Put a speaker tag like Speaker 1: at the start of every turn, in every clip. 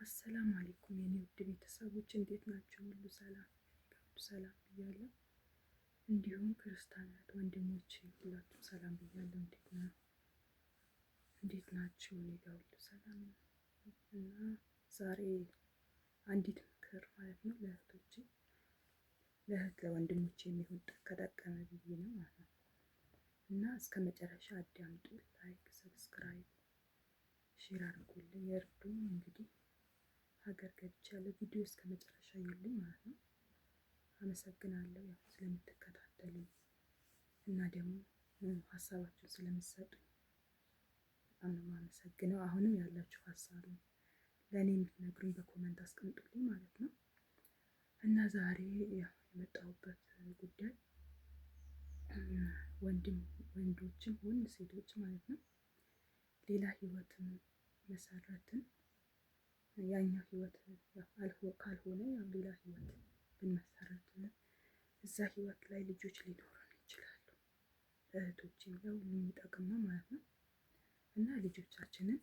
Speaker 1: አሰላሙ አለይኩም የኔ ውድ ቤተሰቦች እንዴት ናቸው? ሁሉ ሰላም፣ ሁሉ ሰላም ብያለሁ። እንዲሁም ክርስቲያናት ወንድሞች ሁላችሁም ሰላም ብያለሁ። እንዴት ነው? እንዴት ናችሁ? እኔ ጋር ሁሉ ሰላም ነው። እና ዛሬ አንዲት ምክር ማለት ነው ለእህቶቼ፣ ለእህት ለወንድሞቼ የሚሆን ከጠቀመ ብዬ ነው ማለት ነው። እና እስከ መጨረሻ አዳምጡ። Like፣ subscribe፣ share አድርጉልኝ፣ እርዱኝ። እንግዲህ ሀገር ገብቻለሁ። ቪዲዮ እስከ መጨረሻ ይዩልኝ ማለት ነው። አመሰግናለሁ ያው ስለምትከታተሉኝ እና ደግሞ ሀሳባችሁን ስለምትሰጡኝ በጣም ነው የማመሰግነው። አሁንም ያላችሁ ሀሳብ ለእኔ የምትነግሩኝ በ comment አስቀምጡልኝ ማለት ነው። እና ዛሬ ያው የመጣሁበት ጉዳይ ወንዶችም ሆን ሴቶች ማለት ነው ሌላ ህይወትን መሰረትን፣ ያኛው ህይወት ካልሆነ ያው ሌላ ህይወት ብንመሰረት እዛ ህይወት ላይ ልጆች ሊኖሩን ይችላሉ። እህቶችም ለሁሉም የሚጠቅም ነው ማለት ነው። እና ልጆቻችንን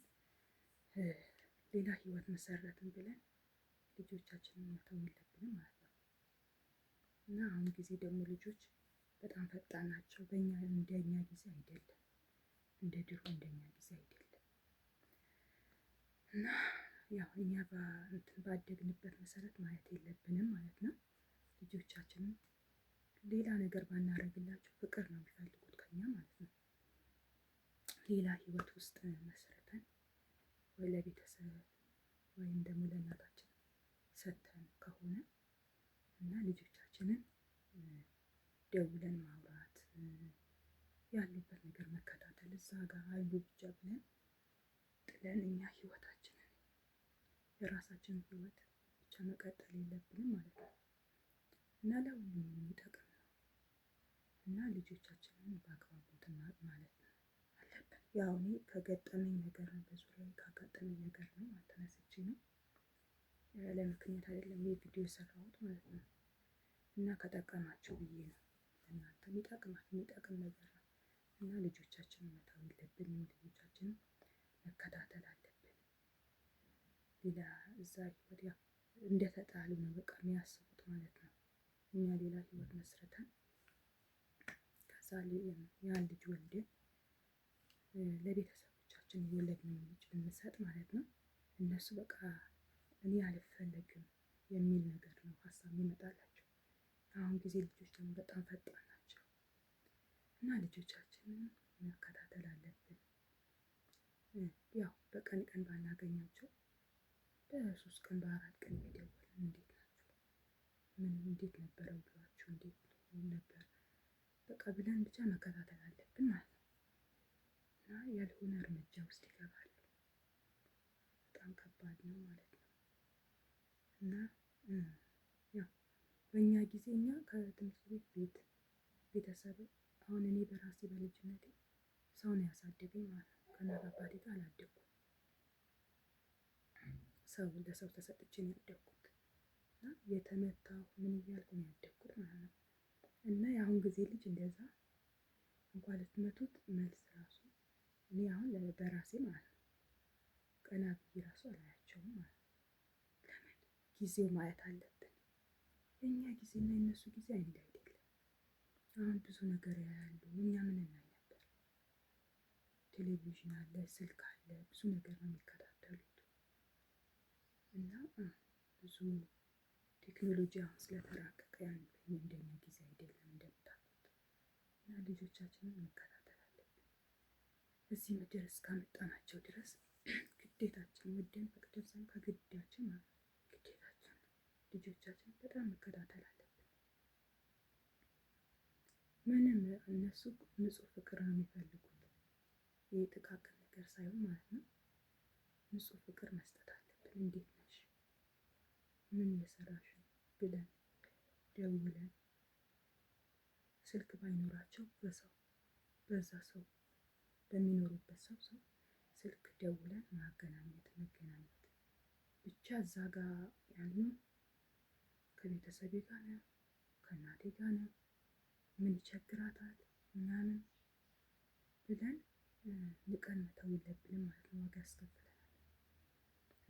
Speaker 1: ሌላ ህይወት መሰረትን ብለን ልጆቻችንን መተው የለብንም ማለት ነው። እና አሁን ጊዜ ደግሞ ልጆች በጣም ፈጣን ናቸው። በእኛ እንደኛ ጊዜ አይደለም፣ እንደ ድሮ እንደኛ ጊዜ አይደለም። እና ያው እኛ ባደግንበት መሰረት ማየት የለብንም ማለት ነው። ልጆቻችንን ሌላ ነገር ባናረግላቸው ፍቅር ነው የሚፈልጉት ከኛ ማለት ነው። ሌላ ህይወት ውስጥ መስርተን ወይ ለቤተሰብ ወይም ደግሞ ለእናታችን ሰጥተን ከሆነ እና ልጆቻችንን ደውለን ማውራት፣ ያሉበት ነገር መከታተል፣ እዛ ጋር አሉ ብቻ ብለን ጥለን እኛ ህይወታችንን የራሳችንን ህይወት ብቻ መቀጠል የለብንም ማለት ነው። እና ለሁሉም የሚጠቅም ነው። እና ልጆቻችንን በአግባቡ እንትን ማለት ነው አለብን። ያው እኔ ከገጠመኝ ነገር ነው፣ በዙሪያ ካጋጠመኝ ነገር ነው ተነስቼ ነው፣ ለምክንያት አይደለም ይህ ቪዲዮ የሰራሁት ማለት ነው። እና ከጠቀማችሁ ብዬ ነው። ለእናንተም ይጠቅማል፣ የሚጠቅም ነገር ነው። እና ልጆቻችንን መተው የለብንም። ልጆቻችንን መከታተል አለብን። ሌላ እዛ ህይወት ያው እንደተጣሉ ነው በቃ የሚያስቡት ማለት ነው። እኛ ሌላ ህይወት መስርተን ከዛ ያን ልጅ ወልደን ለቤተሰቦቻችን የወለድነውን ልጅ ብንሰጥ ማለት ነው፣ እነሱ በቃ እኔ አልፈለግም የሚል ነገር ነው ሀሳብ ይመጣላቸው። አሁን ጊዜ ልጆች ደግሞ በጣም ፈጣን ናቸው። እና ልጆቻችንን መከታተል አለብን። ያው በቀን ቀን ባናገኛቸው በ3 ቀን በ4 ቀን እየደወልን እንዴት ናችሁ፣ ምን እንዴት ነበረ ውሏችሁ፣ እንዴት ነበር በቃ ብለን ብቻ መከታተል አለብን ማለት ነው። እና ያልሆነ እርምጃ ውስጥ ይገባሉ። በጣም ከባድ ነው ማለት ነው። እና ያው በእኛ ጊዜ እኛ ከትምህርት ቤት ቤት ቤተሰብ፣ አሁን እኔ በራሴ በልጅነቴ ሰው ነው ያሳደገኝ ማለት ነው። ከእናት አባቴ ጋር አላደኩም። ሰው ለሰው ተሰጥቼ ነው ያደግኩት። እና የተመታሁ ምን እያልኩ ነው ያደግኩት ማለት ነው። እና የአሁን ጊዜ ልጅ እንደዛ እንኳን ልትመቱት መልስ ራሱ፣ እኔ አሁን በራሴ ማለት ነው ቀና ብዬ ራሱ አላያቸውም ማለት ነው። ለምን ጊዜው ማየት አለብን። የእኛ ጊዜና የእነሱ ጊዜ አንድ አይደለም። አሁን ብዙ ነገር ያያሉ። እኛ ምን እናይ ነበር? ቴሌቪዥን አለ፣ ስልክ አለ፣ ብዙ ነገር ነው የሚከታተሉት። እና ብዙ ቴክኖሎጂ አሁን ስለተራቀቀ ያን እንደኛ ጊዜ አይደለም እንደምታውቁት። እና ልጆቻችንን መከታተል አለብን። እዚህ ምድር እስካመጣናቸው ድረስ ግዴታችን፣ ወደን ፈቅደን ሳይሆን ከግዳችን ማለት ነው፣ ግዴታችን ልጆቻችን በጣም መከታተል አለብን። ምንም እነሱ ንጹህ ፍቅር ነው የሚፈልጉት። ይህ ጥቃቅን ነገር ሳይሆን ማለት ነው። ንጹህ ፍቅር መስጠት አለብን። እንዴት ነሽ፣ ምን እየሰራሽ ነው ብለን ደውለን፣ ስልክ ባይኖራቸው በሰው በዛ ሰው በሚኖሩበት ሰው ስልክ ደውለን ማገናኘት፣ መገናኘት ብቻ፣ እዛ ጋር ያሉ ከቤተሰቤ ጋር ነው፣ ከእናቴ ጋር ነው፣ ምን ይቸግራታል ምናምን ብለን ንቀን መተው የለብንም ማለት ነው። ዋጋ ያስከፍለናል።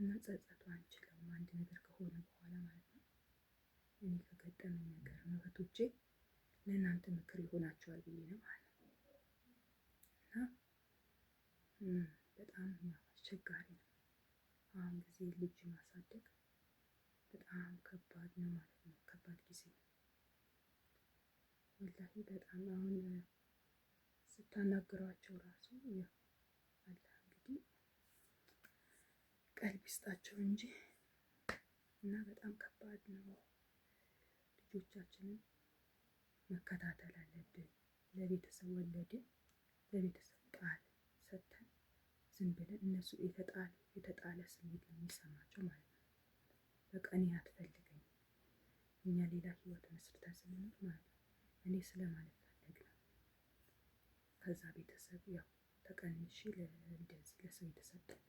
Speaker 1: እና ጸጸቱ አንችለውም አንድ ነገር ከሆነ በኋላ ማለት ነው። እኔ ከገጠመኝ ነገር ነው እህቶቼ፣ ለእናንተ ምክር ይሆናቸዋል ብዬ ነው ማለት ነው። እና በጣም አስቸጋሪ ነው። አሁን ጊዜ ልጅ ማሳደግ በጣም ከባድ ነው ማለት ነው። ከባድ ጊዜ ነው ወላሂ። በጣም አሁን ስታናግሯቸው ራሱ ያው አላህ እንግዲህ ቀልብ ይስጣቸው እንጂ እና በጣም ከባድ ነው። ልጆቻችንን መከታተል አለብን። ለቤተሰብ ወለድን፣ ለቤተሰብ ጣል ሰጥተን ዝም ብለን እነሱ የተጣለ ስሜት ነው የሚሰማቸው ማለት ነው። በቃ እኔ አትፈልገኝም፣ እኛ ሌላ ህይወት መስርተን ስንኖር ማለት ነው። እኔ ስለማልፈለግ ነው ከዛ ቤተሰብ ያው ተቀንሼ እንደዚህ ለሰው የተሰጠሁት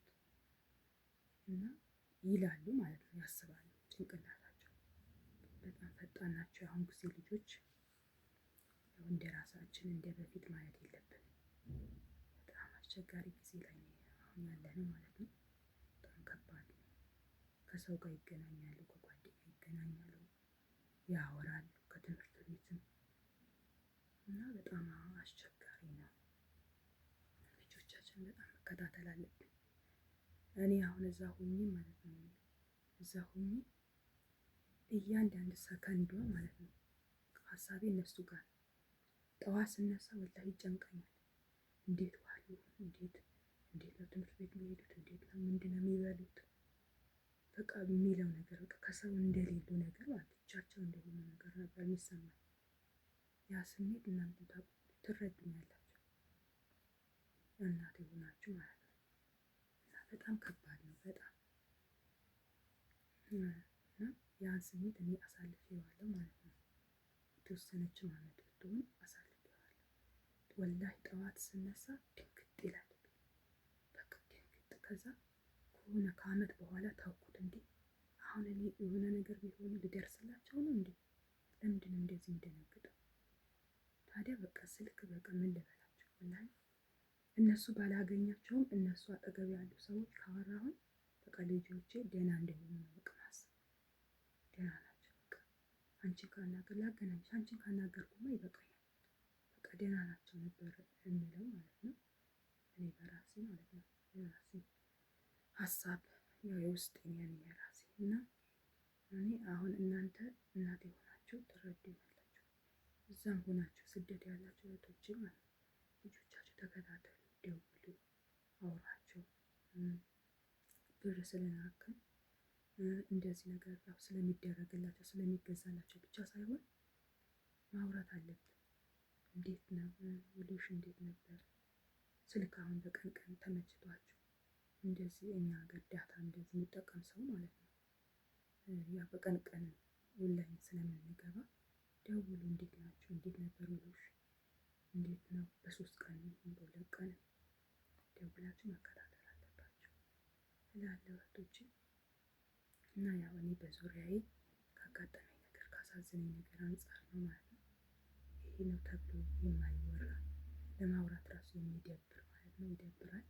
Speaker 1: እና ይላሉ ማለት ነው፣ ያስባሉ። ጭንቅላታቸው በጣም ፈጣን ናቸው። የአሁን ጊዜ ልጆች ያው እንደ ራሳችን እንደ በፊት ማለት የለብንም። በጣም አስቸጋሪ ጊዜ ላይ ነው አሁን ያለነው ማለት ነው። በጣም ከባድ ነው። ከሰው ጋር ይገናኛሉ፣ ከጓደኛ ይገናኛሉ፣ ያወራሉ፣ ከትምህርት ቤትም እና በጣም አስቸጋሪ ነው። ልጆቻችን በጣም መከታተል አለብን። እኔ አሁን እዛ ሁኜ ማለት ነው እዛ ሁኜ እያንዳንድ ሰከንዷ ማለት ነው ሀሳቤ እነሱ ጋር ጠዋት ስነሳ ወላሂ ይጨንቀኛል። እንዴት ዋሉ? እንዴት ነው ትምህርት ቤት የሚሄዱት? እንዴት ነው ምንድን ነው የሚበሉት? በቃ የሚለው ነገር በቃ ከሰው እንደሌሉ ነገር ማለት ብቻቸው እንደሆኑ ነገር ነበር የሚሰማኝ። ያ ስሜት እናንተ ትረዱኛላችሁ፣ እናት የሆናችሁ ማለት ነው። እና በጣም ከባድ ነው በጣም እና ያን ስሜት እኔ አሳልፌዋለሁ ማለት ነው። የተወሰነችም አመት ብትሆን አሳልፌዋለሁ። ወላሂ ጠዋት ስነሳ ድንግጥ ይላል፣ በቃ ድንግጥ። ከዛ ከሆነ ከአመት በኋላ ታውኩት። እንዴ አሁን እኔ የሆነ ነገር ቢሆን ልደርስላቸው ነው እንዴ? ለምንድን ነው እንደዚህ እንደነግጠው? ታዲያ በቃ ስልክ በቃ ምን ልበላቸው? ወላሂ እነሱ ባላገኛቸውም እነሱ አጠገብ ያሉ ሰዎች ካወራሁኝ በቃ ልጆቼ ደህና እንደሆኑ ነው በቃ ማሰብ። ደህና ናቸው። በቃ አንቺን ካናገር ላገናኝሽ፣ አንቺን ካናገርኩማ ይበቃኛል። በቃ ደህና ናቸው ነበር የሚለው ማለት ነው። እኔ በራሴ ማለት ነው የራሴ ሀሳብ ያው የውስጤን ያን የራሴ እና እኔ አሁን እናንተ እናት የሆናችሁ ትረዱኛላችሁ። እዛም ሆናችሁ ስደት ያላችሁ እህቶቼ ማለት ነው ልጆቻችሁ ተከታተሉ፣ ደውሉ፣ አውራቸው። ብር ስለላክን እንደዚህ ነገር ያው ስለሚደረግላቸው ስለሚገዛላቸው ብቻ ሳይሆን ማውራት አለብን። እንዴት ነው ውሎሽ? እንዴት ነበር? ስልክ አሁን በቀን ቀን ተመችቷችሁ እንደዚህ እኛ ሀገር data እንደዚህ የሚጠቀም ሰው ማለት ነው ያ በቀን ቀን ኦንላይን ስለምንገባ ደውሉ። እንዴት ናቸው? እንዴት ነበር ውሎሽ? እንዴት ነው? በ3 ቀን ይሁን በ2 ቀን ደውላችሁ መከታተል አለባችሁ እላለሁ እህቶቼ። እና ያው እኔ በዙሪያዬ ካጋጠመኝ ነገር ካሳዘነኝ ነገር አንጻር ነው ማለት ነው። ይሄ ነው ተብሎ የማይወራ ለማውራት ራሱ የሚደብር ማለት ነው። ይደብራል፣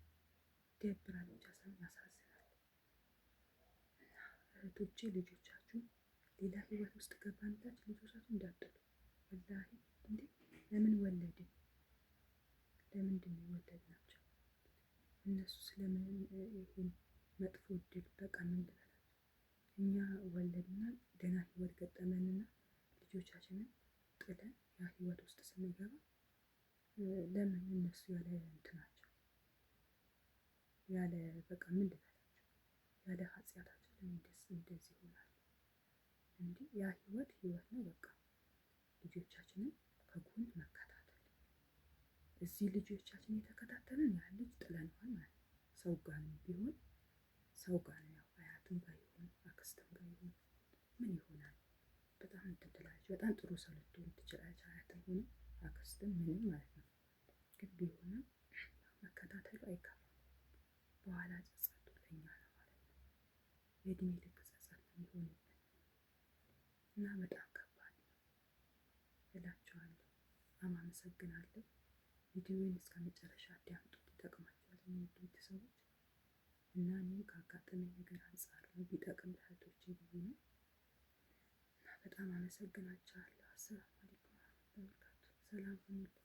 Speaker 1: ይደብራል ብቻ ሳይሆን ያሳዝናል። እና እህቶቼ ልጆቻችሁ ሌላ ህይወት ውስጥ ገባን ብላችሁ ልጆቻችሁ እንዳትጥሉ። ወላሂ እንዴ ለምን ወለድን? ለምንድን ነው የወለድናቸው? እነሱ ስለምን ይሄን መጥፎ እድል በቃ ምን ልበላቸው? እኛ ወለድና ደህና ህይወት ገጠመንና ልጆቻችንን ጥለን ያ ህይወት ውስጥ ስንገባ ለምን እነሱ ያለ እንትናቸው ያለ በቃ ምን ልበላቸው ያለ ኃጢአታቸው ለምን እንደዚህ ይሆናል? እንዴ ያ ህይወት ህይወት ነው። በቃ ልጆቻችንን ከጎን መከታተል እዚህ ልጆቻችን የተከታተልን ያ ልጅ ጥለነዋል ማለት ነው። ሰው ጋር ቢሆን ሰው ጋር ነው ያው አያትም ጋር ይሁን አክስትም ጋር ይሁን ምን ይሆናል? በጣም እንትን ትላለች። በጣም ጥሩ ሰው ልትሆን ትችላለች። አያትም ሆነ አክስትም ምንም ማለት ነው። ግን ቢሆንም መከታተሉ አይከፋም። በኋላ ጸጸቱ ለእኛ ነው ማለት ነው። የእድሜ ልክ ጸጸት ነው የሚሆንብን እና በጣም ከባድ ነው እላችኋለሁ። በጣም አመሰግናለሁ። ቪዲዮውን እስከ መጨረሻ አዳምጡት፣ ይጠቅማችኋል። የሚወዱ ቤተሰቦች እና እኔም ካጋጠመኝ ነገር አንጻር ነው ቢጠቅም ለእህቶቼ ብዬ ነው። እና በጣም አመሰግናችኋለሁ። አሰላሙ አለይኩም ወራህመቱላሂ ወበረካቱ። ሰላም ሁኑልኝ።